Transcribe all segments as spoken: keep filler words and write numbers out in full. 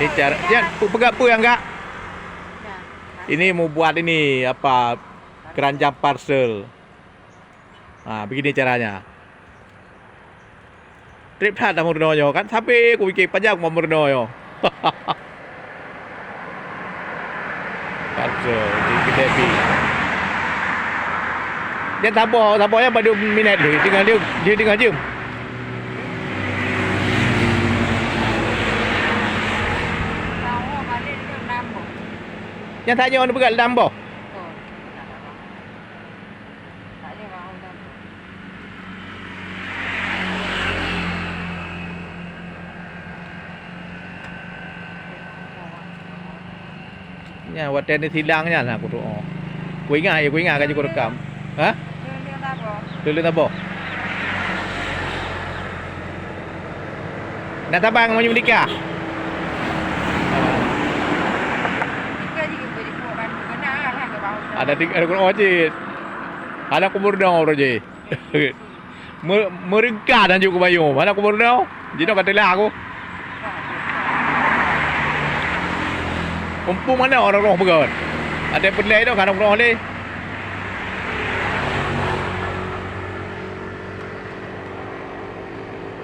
Ini cara, ya, pe-, peugah peue nyang gak? Ini mau buat ini, apa, keranjang parcel. Ha, begini caranya. Treb that dah meurunoe nyoe kan, sabe kupike pajan meurunoe nyoe. Parcel di kedai pi. Dia saboh, saboh nyan padum minét lé, teungoh jeuem, jeuem teungoh jeuem. Nyan that nyoe neupeugah lam boh. Nyan watèe neusilang nyan lah kudoa. Kuingat, ya, kuingat kan kurekam. Ha? Tuleueng saboh. Na saban ngon meunyoe meudika? Ada tiga, ada kurang cit. Ada kubur dong, Roje. Me-, meureuka dan juk kubayeue. Mana kubur dong? Jinoe ka teulah aku. Mumpung mana orang roh peugah. Ada peureulèe tu, kadang roh lé.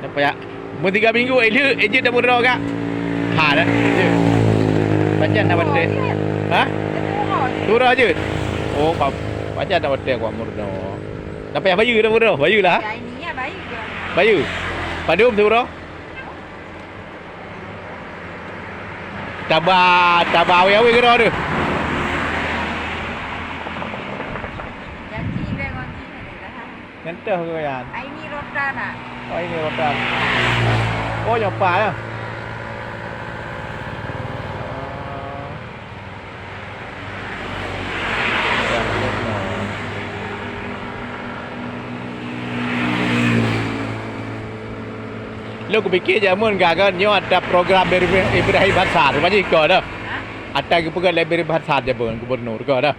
Napa ya? Meusiga minggu, eh, jeuet, eh, jeuet dah meurunoe, Kak. Ha, dah. Jeuet. Pajan dah watèe. Ha? Turah jeuet. Oh, pa-, pajan dah watèe kuat meurunoe. Napa ya, bayeue dah meurunoe? Bayeue lah. Bayeue. Padum turah? Taba, taba awé-awé keudroe teuh. Nyan teuh keu nyan. Ai ni rotan ah. Oh, ini rotan. Oh, nyoe pa ya. Lôn kupike jameun gaga nyoe atra program Ibrahim Hasan, rupa jih ka dah. Atra geupeugah lé Ibrahim Hasan jameun gubernur ka dah.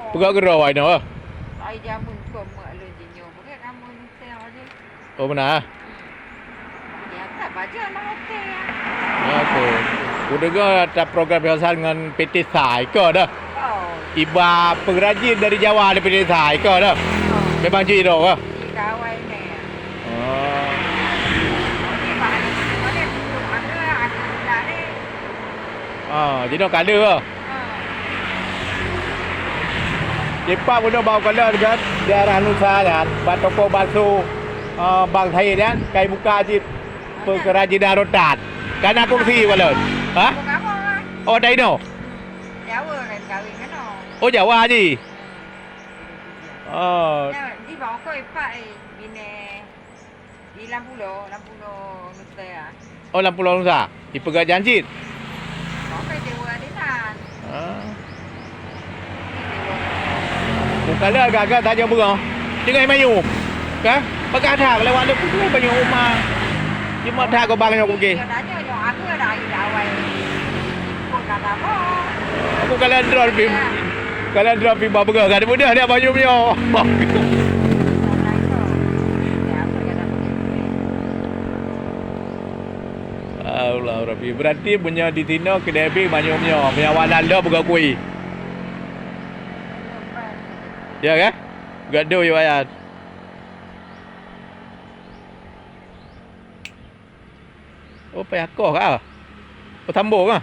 Peugah keudroe inoe. Ai jameun keu mak lôn jinyoe, peugah kamoe nuseng aja. Oh, beuna? Hmm. Ya, tak baca nama hotel ya. Ya, tu. Kudeungo atra program biasa ngon P T Sai ka dah. Oh. Iba pengrajin dari Jawa di P T Sai ka dah. Oh. Memang jih dah. Di Kawai ni. Oh. Okey, Pak. Boleh, ada, ada, ada. Ah, jinoe ka lheueh. Dipat bunoe bak kalon kan, daerah Nusa nyan, bak toko bakso, ah, Bang Said nyan, kai buka cit peukerajinan rotan. Ka na kongsi bak lôn. Ha? Oh, dari inoe? Oh, Jawa ji. Oh. Di lam pulo, lam pulo Nusa. Oh, lam pulo Nusa. Dipeugah janji. Sampai dewa di sana. Ah. Bukan lah agak-agak tajak beurang. Tengah mayuem. Kan? Peugah that lewat dia pun mayuem uma. Cuma that gobang nyoe kuke. Dia tanya nyoe aku ada air awai. Ikut kata apa? Aku kalau drone pim. Kalau drone pim bawa peugah kan mudah dia mayuem nyoe. Allah Rabbi. Berarti meunyoe di tinoe keudeh bie manyuem nyoe, meunyoe awak lalok beugakui. Ya kan? Gadoh ya ayat. Oh, payah koh ka. Oh, sambung ah.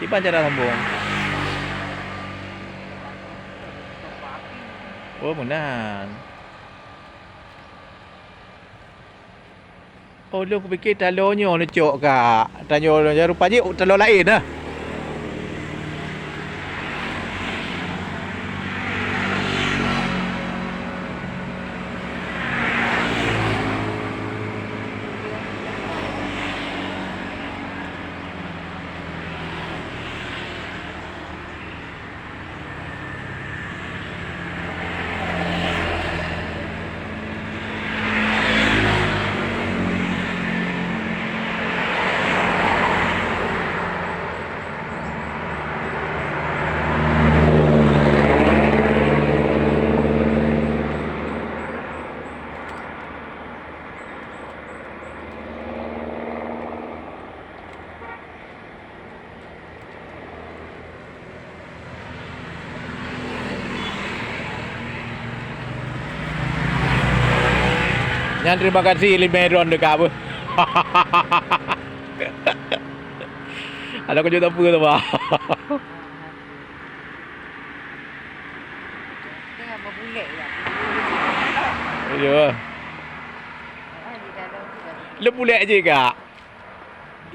Kiban cara sambung. Oh, meunan. Oh, lôn kupike taloe nyoe neucok ka. Tanyoe nyoe rupa jih taloe laén nah. Nyan terima kasih lima dron dekat apa. Ada kujut apa tu, bah? Tengah berbulek ya. Ya. Lu bulek je, Kak.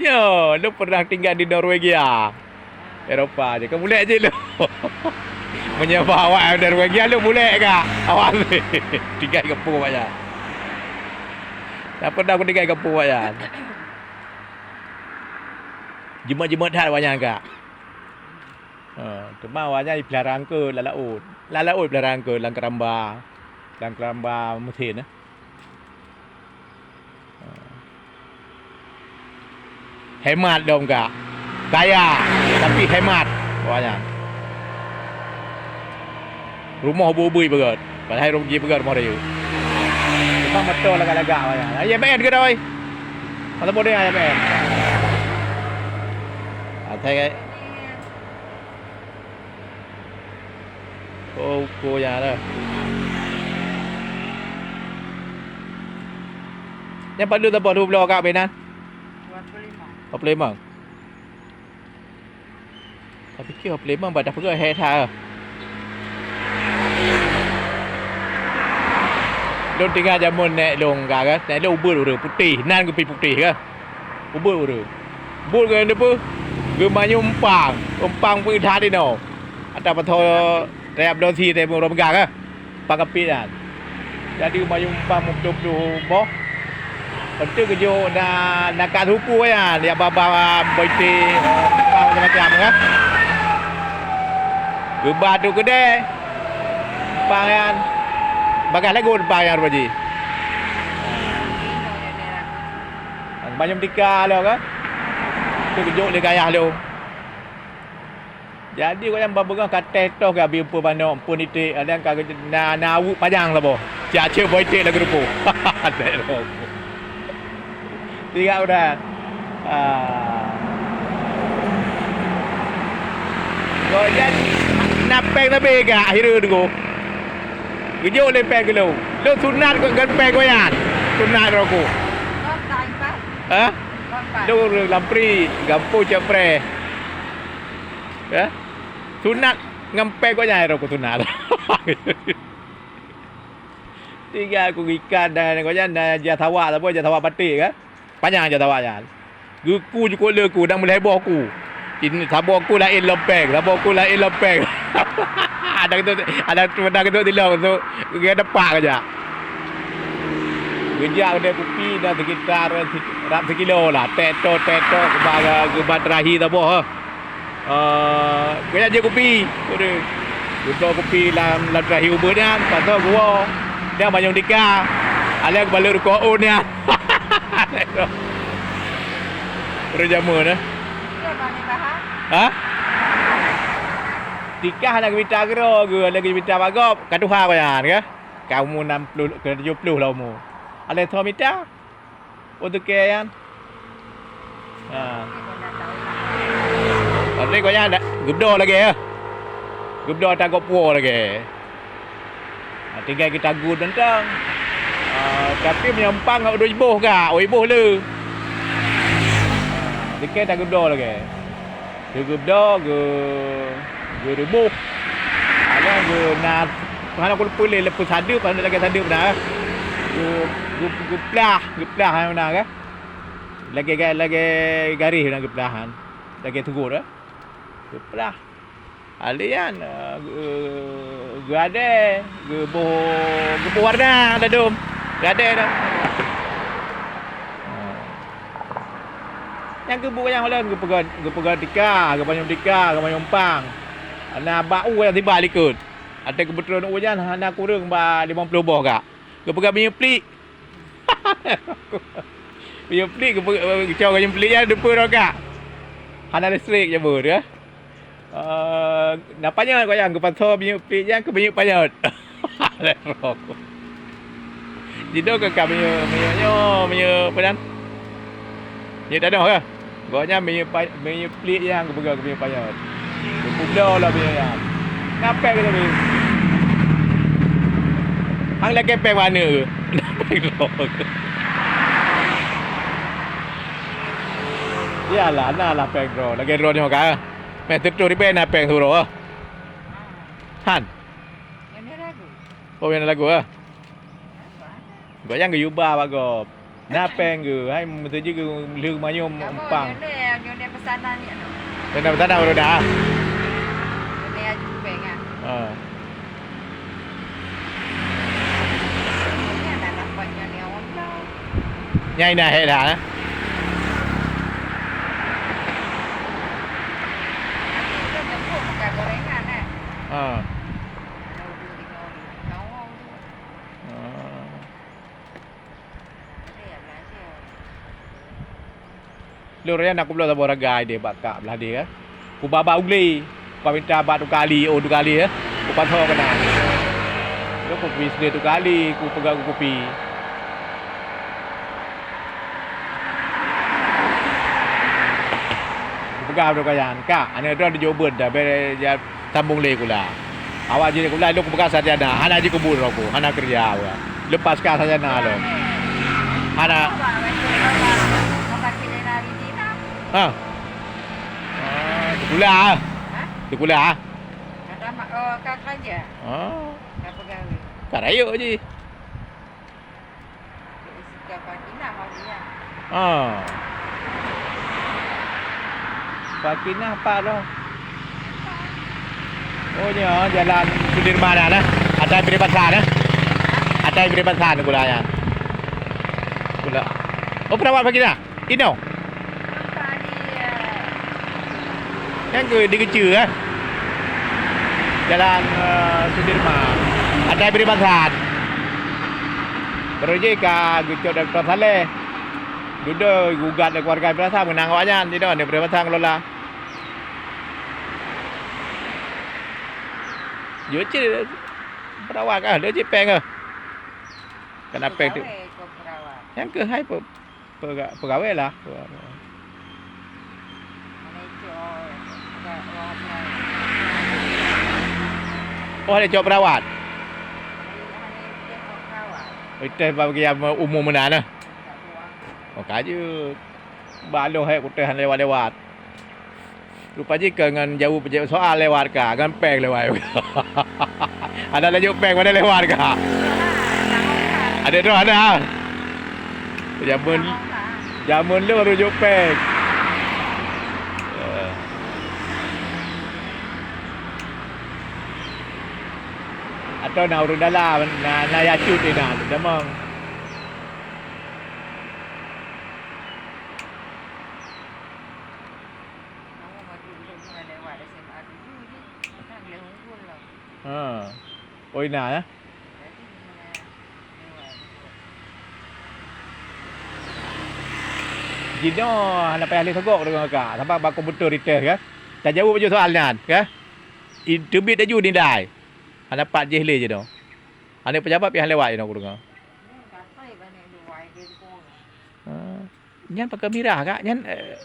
Ya, lu pernah tinggal di Norwegia. Eropa je. Kau bulek je lu. Menyapa awak Norwegia, lu bulek, Kak. Awak tinggal di kampung banyak. Tak pernah aku tinggal di kampung banyak. Jimat-jimat that banyak, Kak. Ha, teuma awaknyan jipeulara eungkôt lam laôt. Lam laôt jipeulara eungkôt, lam keuramba, lam keuramba meusén, eh. Ha. Hemat dong, Kak. Kaya, tapi hemat awaknyan. Rumoh ubit-ubit beugöt. Padahai ru-, jipeugöt rumoh rayeuk. Cuma moto lagak-lagak awaknyan. I M N keudroe. Masa bodoh I M N. Asai Oh, uko nyan lah. Nyan padum saboh dua bloe kak beu inan? Dua puluh lima. Dua puluh lima. Tapi keu dua puluh lima badah peugah hek that. Lôn tinggai jameun nèk lôn ka kan, nèk lôn ubeuet ureueng putéh, nan geupi putéh kan. Ubeuet ureueng. Buet keuneuk peue? Geumanyum umpang, umpang peuet that inoe. Ata pasoe rayap bloe sie teuh ureueng peugah kah? Umpang kapiet nyan. Jadi geumanyum umpang meuploh-ploh boh. Enteuk geujok na, na ka suku nyan, ya ba-ba boite, umpang macam-macam kah. Geuba tu keudè umpang nyan. Bagaih lagot umpang nyan rupa jih. Manyum tika lom kan. Tu geujok lé gayah lom. Jadi, awaknyan ban beungoh ka teh toh geubi peue manok, peue iték, awaknyan ka geu-, na, na aweuek panyang saboh. Cak ceu boh iték lagèe rupoh. Teh toh. Tinggai udah. Ah. Gobnyan na péng leubeh gak, akhirnya deungoe. Geujok lé péng keu lôn. Lôn sunat ngon péng gobnyan. Sunat droe ku. Hah? Lôn ureueng Lampri, gampông Cot Preh. Hah? Sunat ngon péng gobnyan droe ku sunat. Tinggai ku ikat dan gobnyan dan ija sawak saboh, ija sawak batik kan. Panyang ija sawak nyan. Geuku jukuk lé ku dan meulhèe boh ku. Saboh ku laén lom péng, saboh ku laén lom péng. Ada keutuk, ada peudah keutuk tilong tu, geudepak kajak. Geujak keudè kupi dan sekitar si-, rab sikilo lah. Teh toh, teh toh, geuba, geuba teurahi saboh, ha. Eh, geuyak jeuet kupi. Udah. Geubloe kupi lam, lam teurahi ubeut nyan, lepas tu geuwoe. Nyan manyum tika. Alah geubalot rukoh ôn nyan. Ureueng jameun, eh. Ha? Tika hana geumita keudroe geuh, hana geumita bak gob. Ka tuha kau nyan, kah? Ka umu nam ploh, ka tujoh ploh lah umu. Alah tho mita? Oh, teuke nyan. Ha. Tapi gobnyan dak geubloe lagèe, ya. Geubloe ata gob puwoe lagèe. Ha, tinggai geutagun teuntang. Ha, tapi meunyoe umpang ngon udeb iboh ka, oh, iboh le. Ha, teuke tageubloe lagèe. Geugeubloe, geu-, geuruboh. Along geu-, na, hana ku leupeu lé, leupeu sadeup, hana lagèe sadeup na. Geu-, geu-, geuplah, geuplah hana na kan. Lagèe ga-, lagèe garéh na geuplah kan. Lagèe teugot kan. Geuplah. Alèh nyan, eh, geu-, geuadèe, geuboh, geuboh warna ladôm. Geuadèe dah. Ha. Nyang keubuet nyang ulôn geupeugah, geupeugah tika, geupanyum tika, geupanyum pang. Hana bak u nyang sibak likot. Watèe geupeutron u nyan hana kureueng bak limong ploh boh gak. Geupeugah minyeuk plik. Minyeuk plik geupeu-, geucok minyeuk plik nyan deungon roh gak. Hana listrik jameun tu, eh. Eh, na panyöt gobnyan, geupasoe minyeuk plik nyan keu minyeuk panyöt. Jinoe keu ka minyeuk, minyeuk nyoe, minyeuk peue nan? Minyeuk tanoh kah? Gobnyan minyeuk pa-, minyeuk plik nyan geupeugah keu minyeuk panyöt. Geupubloe lom minyeuk nyan. Na péng keu teubi. Hang lakèe péng bak aneuk keuh. Péng droe. Yalah, na lah péng droe. Lagèe droe nyoe ka. Meh teutroh ribèe na péng siuroe. Han. Nyan lagu. Oh, nyan lagu ah. Gobnyan geuyue ba bak gob. Na péng geuh, hai meuseujid geuh lheueh manyum umpang. Nyoe, nyoe peusanan nyan. Nyoe peusanan baru dah. Nyoe aju péng ah. Ha. Nyan dah dapat nyan ni awak bilang. Nyan indah hek dah, eh. Nanti kita jemput makan gorengan, eh. Ha. Ada udah tinggal di Jawa tu. Ha. Lôn rencana kubloe saboh ragai deh bak kak blah deh, eh. Kuba-ba u glé, kuba minta bak tukang ali, oh tukang ali, eh. Kupasoe keunan. Lôn kupi sideh tukang ali, kupeugah kukupi. Kupeugah bak tukang nyan, "Kak, aneuk droe jijok beuet dah, bèk sambong lé sikula." Awak jih sikula, lôn kupeugah sarjana, hana jikubur lom ku, hana keureuja awak. Leupah ka sarjana lom. Hana. Ha. Ah, sikula ah. Sikula ah. Ka rayeuk jih. Ka Fakinah pat tu. Oh, nyoe jalan Sudirman nyan, eh. Atai Pidie Pasar, eh. Atai Pidie Pasar sikula nyan. Sikula. Oh, perawat Fakinah. Inoe. Nyang keu di Keucheu, eh? Jalan, eh, Sudirman. Atai Pidie Pasar. Baru jih ka geucok Dokto Saleh. Dudoe gugat lé keuluwarga Pidie Pasar, meunang awaknyan. Sidroe di Pidie Pasar ngelola. Jeuet cit perawat kah, lheueh jih péng kah. Kana péng tu. Nyang keuhai pe- Pega-, pegawai lah. Oh, ada cok perawat. Iteh bagi umum meunan nah. Oh, kajut. Baloh hai kuteh lewat-lewat. Rupa jih ka ngon jaweueb soal lewat ka, ngon péng lewat. Ada laju péng pada lewat ka. Ada tu ada. Jameun, jameun lôn baru jok péng. Eh. Atau na ureueng dalam, na, na yacut inan, damang. Ha. Oh, ina, ya. Jinoe hana payah lé sogok deungon ka, sabab bak komputer iteh, kan. Tajaweueb laju soal nyan, kan. Teubiet laju nilai. Hana pat jih lé jinoe. Aneuk pejabat pih han lewat jinoe kudeungoe. Ha. Nyan pakai mirah kak, nyan, eh,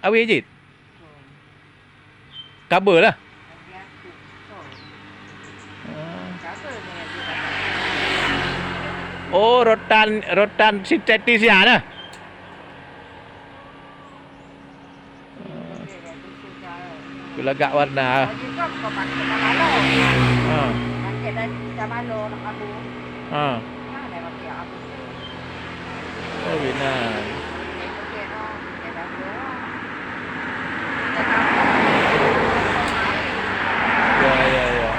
awé jih. Kabel lah. Oh, rotan, rotan sintetis nyan lah. Geulagak warna. Ha. Ha. Oh, binan. Ya, ya, ya.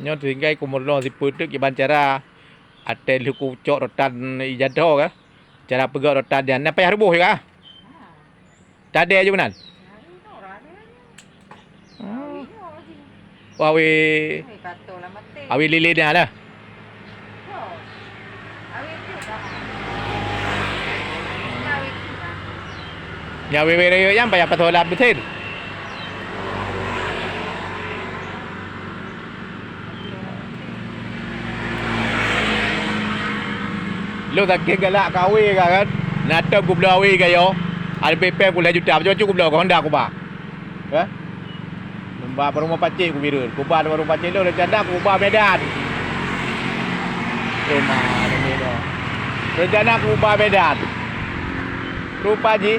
Nyoe tinggai ku meureunoe sipeue teuk kiban cara. Watèe lheueh kucok rotan ija dho ka. Cara peugöt rotan nyan, na payah ruboh juga. Tadè ju meunan. Oh. Awi, awi lilin nyan lah. Nyang wewe rayeuk nyan payah pasoe lam mesin. Lôn sakét galak keu awe ka kan. Na tom kubloe awe gayo. Ada pepeng puluh juta, bacut-bacut kubloe keu Honda kuba. Ka? Ba peurumoh pacé kubireuen. Kuba peurumoh pacé lôn, rencana kuba Medan. Teuma, rencana kuba Medan. Rupa jih,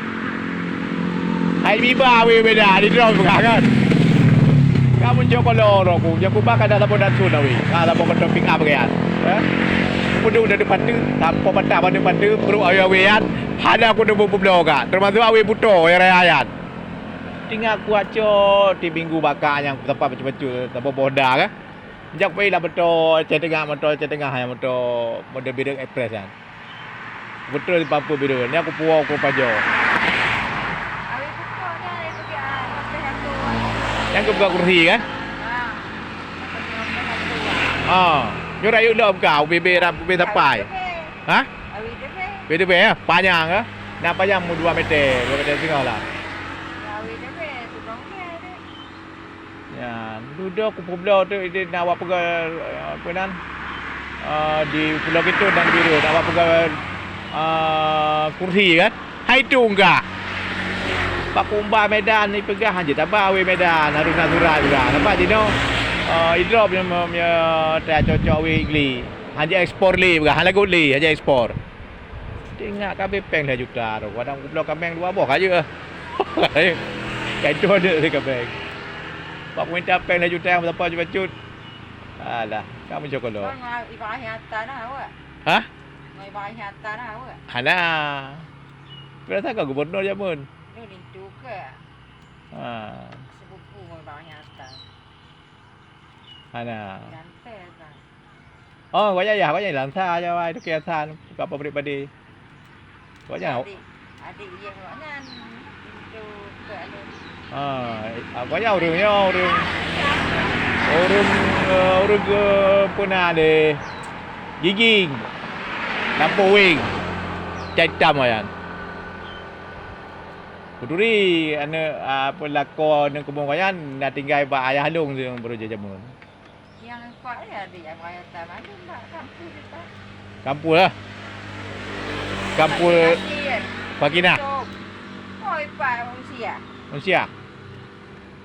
hai biba weh beda di droe peugah kan. Kamu cok kolor aku, jak kuba kada saboh datsun awe. Ka saboh motor pick up kan. Eh? Kudu dari patu, tanpa patah pada patu, perut awe-awean, hana kudu bubloe ka. Termasuk awe buto, ya raya yan. Tinggal kuat cok, di minggu baka nyang tempat bacut-bacut, saboh boda kan. Jak pai lah motor, cai tengah motor, cai tengah motor, model bireuen express kan. Beutôi di pampôh bireuen, nyan kupuwoe ku pajoh. Awai pukok nyan, eh, bagi, ah, sampai satu, ah. Nyan keupeugah kursi, kan? Ah. Sampai satu, ah. Ah. Nyoe rayeuk lom ka, ubé-bé rab, ubé sapai. Awai tebé. Ha? Awai tebé. Ubé tebé, ya? Panyang, ya? Nah, panyang mu dua meter, dua meter setengah lah. Ya, awai tebé, tu dong tebé. Nyan, dudoe kupeubloe teuk ideh na awak peugah, eh, apa nan, eh, di Pulo Kitôt dan Biro, na awak peugah, eh, kursi kan. Hai tu enggak. Pak Kumba Medan ni peugah hana taba awai Medan, harus na surat peugah. Nampak jinoe, eh, idrop nyang, nyang, nyang cocok awai Igli. Hana ekspor lé peugah, hana lagot lé, hana ekspor. Teuingat ka abéh péng lhèe juta tu. Kadang kubloe kaméng dua boh ka jeuet. Ka itu aneuk lé kaméng. Bak peumita péng lhèe juta nyang beutapa bacut-bacut. Alah, ka meucok kolom. Bang, ibarat nyata nah awak. Hah? Ibarat nyata nah awak. Hana. Kira sangka gubernur jameun. Lu nintu ke? Ha. Sepupu ngon ibarat nyata. Hana. Ganteng, Bang. Oh, gobnyan yah, gobnyan Lansa aja wai, Teuki Hasan, buka pabrik padé. Gobnyan. Adik, adik yah gobnyan, pintu ke alun. Ah, gobnyan ureueng nyoe, ureueng, ureueng, eh, ureueng ke peuna deh. Giging. Lampôh Weng. Cai Tam gobnyan. Kuturi aneuk, ah, apa, lakoe aneuk keumong gobnyan na tinggai bak ayah lôn siuroe jameun. Nyang empat ya, adik, yang raya tam anu, Mbak, kampus itu. Kampus lah. Kampus Pakina. Pakina. Oh, empat manusia. Manusia?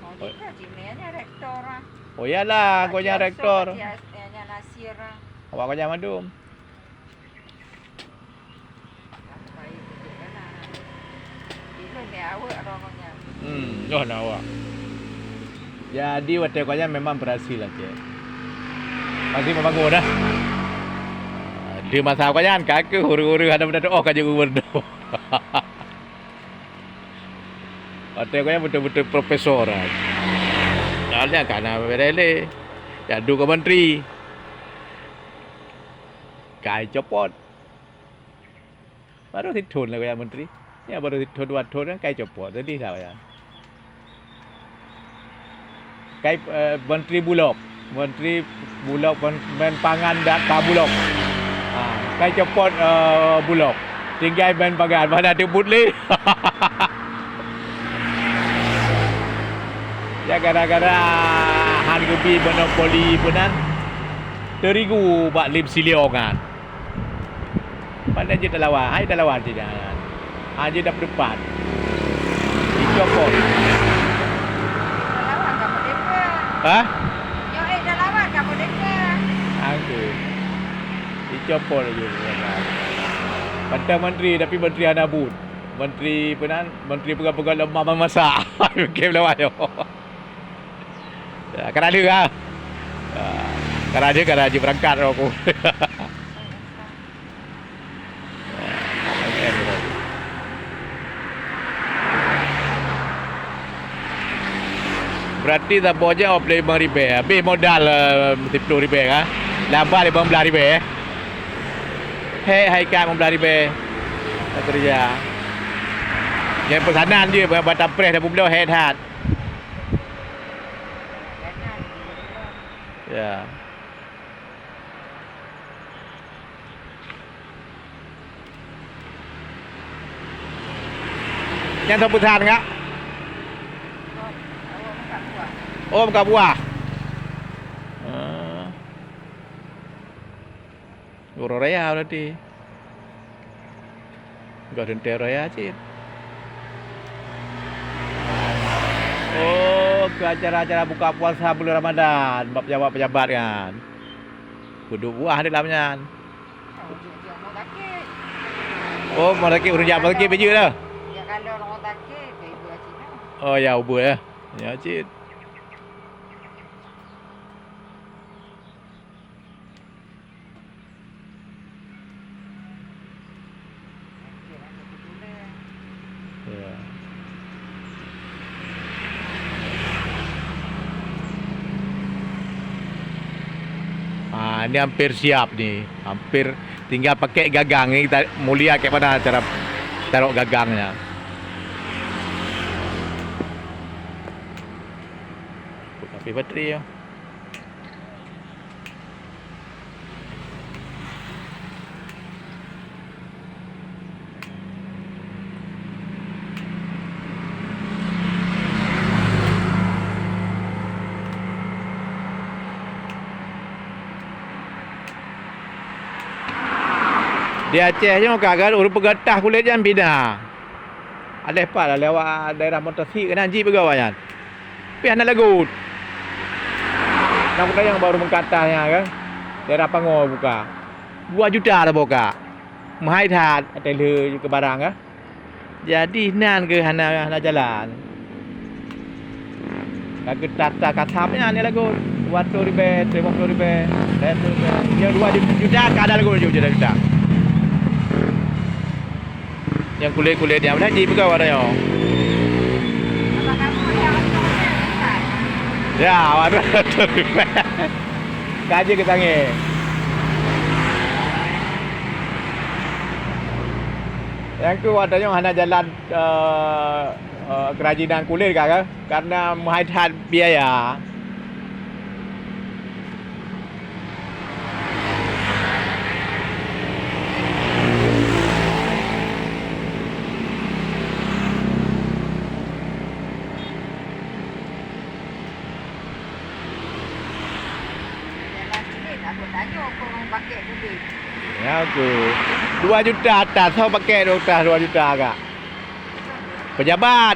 Oh, dia kan cimenya rektor ah. Oh, iyalah, gobnyan rektor. Pakcik Nasir ah. Awak gobnyan mandum. Hmm, nyoe na awak. Jadi, watèe gobnyan memang berhasil lah, cek. Pasti membangun dah. Di masa gobnyan, ka keuh ureueng-ureueng hana meudadoe ka jeuet gubernur. Watèe gobnyan beutôi-beutôi profesor lah. Soalnya ka na berele. Ya, duka menteri. Ka copot. Baru sithon lagèe nyan menteri. Ya, baru sithon dua thon kan kai copot. Jadi, sawa ya. Kai, eh, menteri bulog. Menteri bulog, men, men pangan dak ka bulog. Ha, kai copot, eh, bulog. Tinggai men pangan. Mana tebut lé? Ya, gara-gara han geubi monopoli peunan. Terigu bak lim siliong nyan. Pandai jeuet talawan, hai talawan jih nyan. Ha, jeuet dapeupat. Dicopot. Talawan ka merdeka. Hah? Nyoe eh talawan ka merdeka. Aku. Dicopot laju. Pantang menteri, tapi menteri hana buet. Menteri peunan, menteri peugah-peugah lemah memasak. Oke, lawan nyoe. Ya, ka lheueh ah. Ya, ka lheueh, ka lheueh berangkat roh aku. Berarti saboh jeuet lima ribèe. Habéh modal, eh, siploh ribèe kan. Lambat lima belas ribèe, eh. Hek hai kat lima belas ribèe. Tak kerja. Nyang peusanan je, batang preh dah peubloe hek that. Ya. Nyan sapu that ngak? Oh, meukat buah. Ah. Uroe raya berarti. Enggak teuntèe raya cit. Oh, keu acara-acara buka puasa bulan Ramadan, bak pejabat-pejabat kan. Peuduek buah di lam nyan. Oh, meurakib ureueng jak meurakib baju dah. Oh, ya, ubah ya. Ya, cit. Ya. Ah, ini hampir siap ni. Hampir tinggal pakai gagang ni, kita mulia kayak mana cara taruh gagangnya. Tapi bateri ya. Di Aceh nyoe ka kan ureueng peugah tah kulét nyan bina. Aléh pat lé awak daerah Motasik keunan jih peugah awak nyan. Pih hana lagot. Nyang bukan nyang baru meukata nyan kan. Daerah Pango buka. Dua juta taboh ka. Meuhai that, ateueh lheueh keu barang kan. Jadi nan keuh hana, hana jalan. Ka geutata kasam nyan lagot. Dua ratus ribèe, lima puluh ribèe, seratus ribèe. Nyang dua juta ka ada lagot juta-juta. Nyang kulét-kulét nyang mana jipeugah awak nyoe. Ya, awak tu. Ka jeuet geutangé. Nyang keu awak nyoe hana jalan, eh, eh, kerajinan kulét ka, kan? Karena meuhai that biaya. Ya tu. Dua juta atas, ho pakai dua juta, dua juta agak. Pejabat.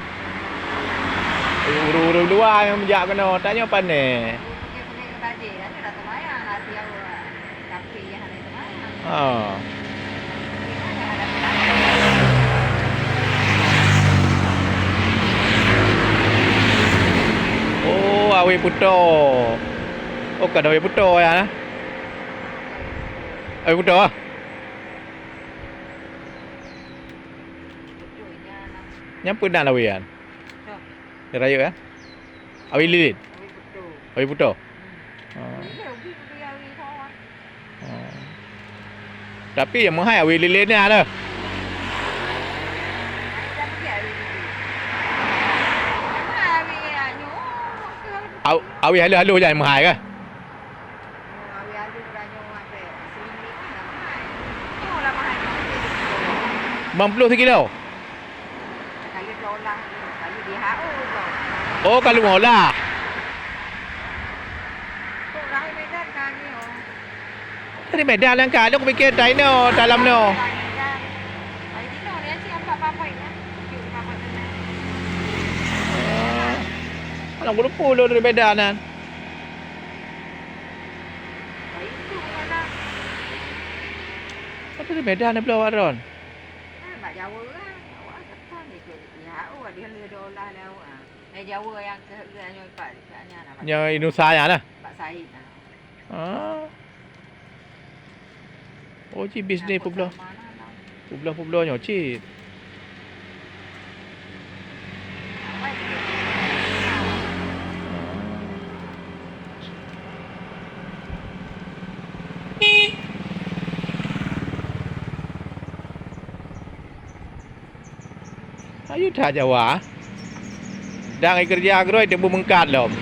Ureueng-ureueng luwa nyang meujak keunoe, tanyoe pané. Ha. Oh, awé puto. Oh, ka awé puto ya. Awé puto ah. Nyang peue nan awé nyan? Nyang rayeuk kan? Awé lilét. Awé puto. Oh. Oh. Tapi nyang meuhai awé lilét nyan lah. Aw-, awé halôh-halôh nyan meuhai kah? Limong puluh sikilo. Oh, kalau meuolah. Dari Medan angkat, aku fikir dari no, dalam no. Ah. Alang puluh dari Medan kan. Tapi di Medan ada belah Ron. Bak Jawa kan. Awak kan ikut W H O, ada yang ada olah lé awak. Eh, Jawa yang ke, ke nyoe pat, kat nyan apa? Nyoe Inusa nyan lah. Pak Said. Ah. Oh, cit bisnes peubloe. Peubloe-peubloe nyoe cit. Ayu that Jawa. Dang keureuja keudroe teubu meungkat lom.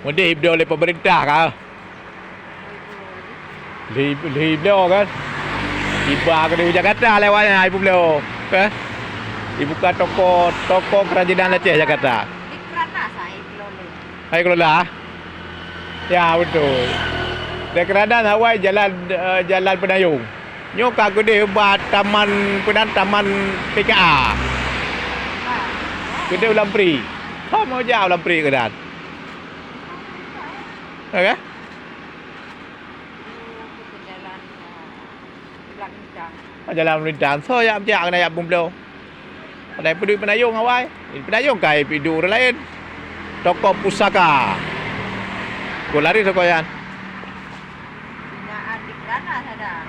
Meudeh ibloe lé peumeurintah ka. Lheuh, lheuh ibloe kan. Iba keudeh u Jakarta lé awaknyan ipeubloe, kan? Ibuka toko, toko kerajinan Aceh Jakarta. Di Keranas ai kelola. Ai kelola? Ya, beutôi. Di Keranas awai jalan, eh, jalan Peunayong. Nyoe ka keudeh bak taman, peue nan, taman P K A. Keudeh u Lampri. Hom jak u Lampri keunan. Oke? Jalan, ah, Blang Bintang. Oh, jalan Blang Bintang. So, jak, jak keunan jak peubloe. Padahai peuduek Peunayong awai. Peunayong kai peuduek ureueng laén. Toko pusaka. Kok lari toko nyan. Binaan di Keranas ada.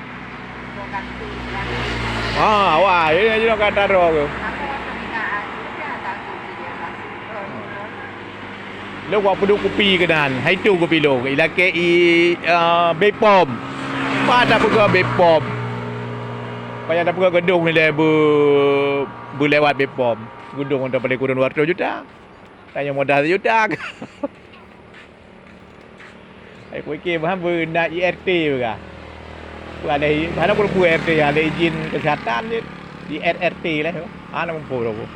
Toko kantor Keranas. Ah, awai. Ini, ini kata roh tu. Aku waktu binaan tu, dia tak tahu dia masuk. Lôn wak peuduek kupi keunan, hai tu kupi lôn, ilakée i, eh, Bepom. Pat tapeugah Bepom. Payah tapeugah geudong nilai beu-, beulewat Bepom. Geudong untuk paling kurang dua ratus juta. Tanyoe modal sejuta. Hai kuike bah beu na I R T beu ka. Beu alai, hana peurepu R T, alai izin kesehatan jeuet. Di R R T leh. Hana muphom lom.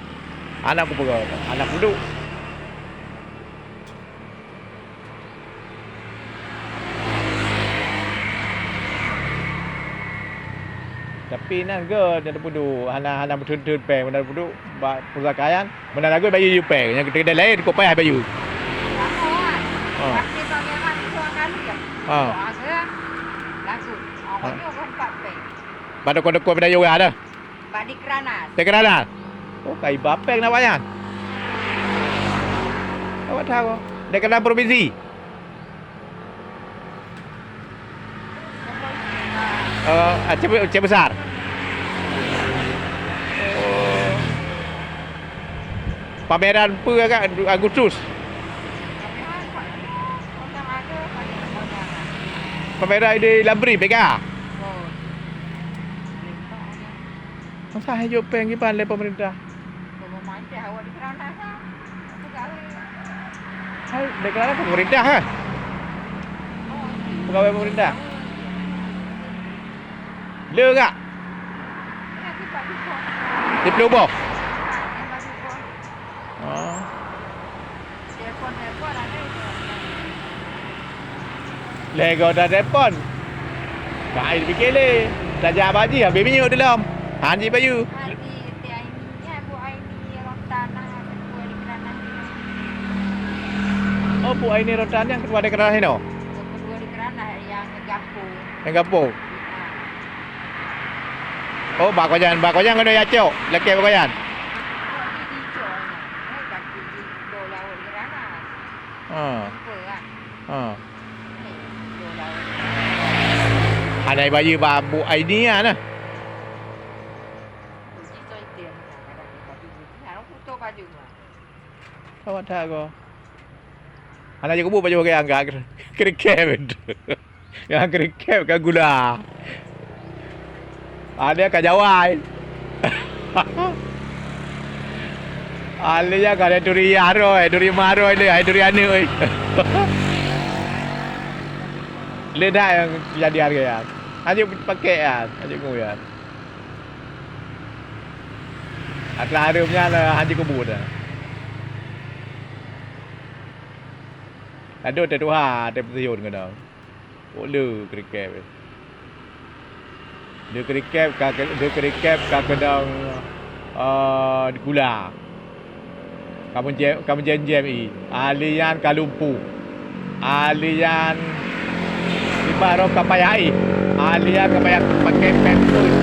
Hana kupeugah, hana kuduek. Tapi nan gèt, na teupeudong, hana, hana meutheun-theun péng, na teupeudong bak pusaka nyan. Meunan lagoe bayeue péng, nyang keudeh laén kok payah bayeue. Lagoe, kan? Ha. Pasti pameran dua kali, ya? Ha. Dua kali, lagoe. Ha. Awaknyoe kan empat péng. Bak toko-toko Meunayue dah. Bak di Keranas. Di Keranas? Oh, ka iba péng na awaknyan. Awak tahu. Di Keranas provinsi? Eh, Aceh, Aceh Besar. Oh. Pameran peue agak Agustus? Pameran di Lampri, P K A? Masa hijau péng kiban lé pemerintah? Hai, deklarasi pemerintah, ha? Pegawai pemerintah. Le gak? Di Pluboh. Oh. Lego dah telepon. Ka ai pike le. Tajak bak jih habéh minyeuk dilom. Han jih bayeue. Haji Siti Aini, ya, Bu Aini Rotanah, ketua di Keranah. Oh, Bu Aini Rotanah nyang ketua di Keranah inoe? Ketua di Keranah nyang gampông. Nyang gampông? Ha. Oh, bak Koyan, bak Koyan keunoe ya cok, lakèe bak Koyan. Kok di, di cok nyan. Eh, kaki di Pulo Laut Keranah. Ha. Lupa lah. Ha. Hana bayeue bak Bu Aini nyan nah. Awak that ko. Hana jikubu pajoh ke angkat. Kriket. Nyang kriket ka gula. Ada ka jawai. Alèh nyan ka lhèe turi aroi, turi maroi lé, hai turi aneuk, oi. Lé that nyang jadi hareuga nyan. Hanjeuet pakèk nyan, hanjeuet ngu nyan. Atra hareuem nyan, eh, hanjeuet keubut nyan. Ladôm teutuha, teupeusiyôn keudong. Kok le kriket. Le kriket ka, le kriket ka keudong, eh, gula. Ka meujém, ka meujém-jém i. Ahli nyan ka lumpuh. Ahli nyan ibarat ka payah i. Ahli nyan ka payah pakai pampers.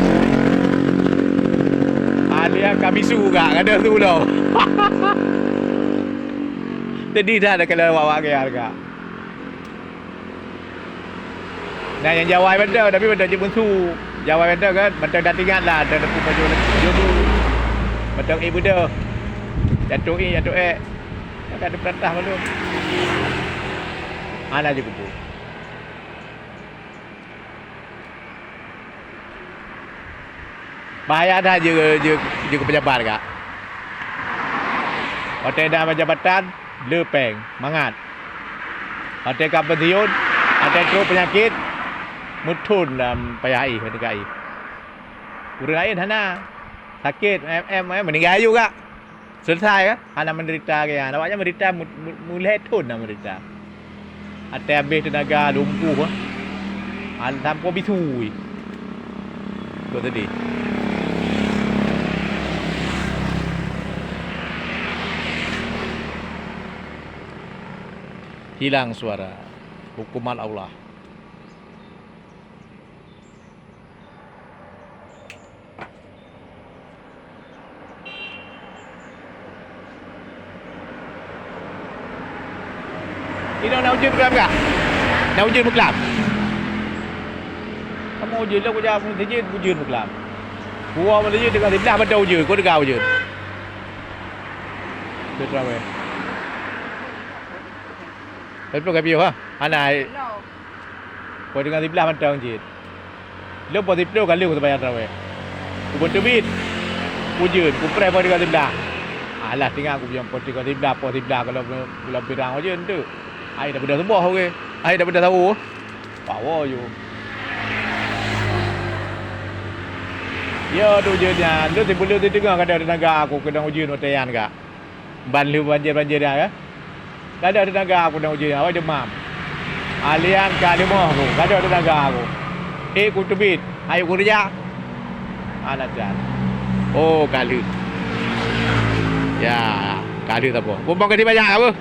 Ahli nyan ka bisu gak, ka deuh su lom. Jadi dah, dah kena awak-awak gaya hareuga. Nah, nyang jawai mantong, tapi mantong cit meunsu. Jawai mantong kan, mantong dak ingat lah, mantong teupeu baju jobu. Mantong ék beudôh. Jatuh ék, jatuh ék. Kan ada peurintah malu. Hana jikubur. Bahaya that jeu, jeu, jeu keu pejabat ka. Watèe na jabatan, le péng, mangat. Watèe ka pensiun, watèe trok peunyakét, meuthon lam payah éh, watèe ka éh. Ureueng laén hana. Sakét, em, em, em, meuninggai aju kak. Selesai kan? Hana menderita lagi. Awaknyan menderita mu-, mu-, mulai thon na menderita. Até habéh teunaga lumpuh, ah. Sampoe bisui. Kok sedih. Hilang suara. Hukuman Allah. Inoe na ujeuen meukelam kah? Na ujeuen meukelam. Kamoe ujeuen, lôn kujak meuseujid, ujeuen meukelam. Kuwoe meuseujid teungoh siblah mantong ujeuen, kuteuka ujeuen. Beutôi weh. Tapi ka piôh, ha? Hana. Poh teungoh siblah mantong cit. Lôn poh siplôh ka lheueh kuseumbahyang tarawèh. Kubeuteubiet, ujeuen, kupreh poh teungoh siblah. Alah, singoh kubilang poh teungoh siblah, poh siblah gohlom, gohlom pirang ujeuen teuk. Hai daripada suboh, oke. Hai daripada sawo. Power you. Yo, tu ujeuen nyan. Lôn sibuleuen siteungoh ka deuh teunaga aku keunong ujeuen watèe nyan kak. Ban lheueh banjir-banjir nyan, ya. Ka deuh teunaga aku keunong ujeuen, awai deumam. Alian ka leumoh aku, ka deuh teunaga aku. Eh, kuteubiet, ayo kukeureuja. Anak jan. Oh, ka lheueh. Ya, ka lheueh saboh. Bumbong ka dibanyak apa?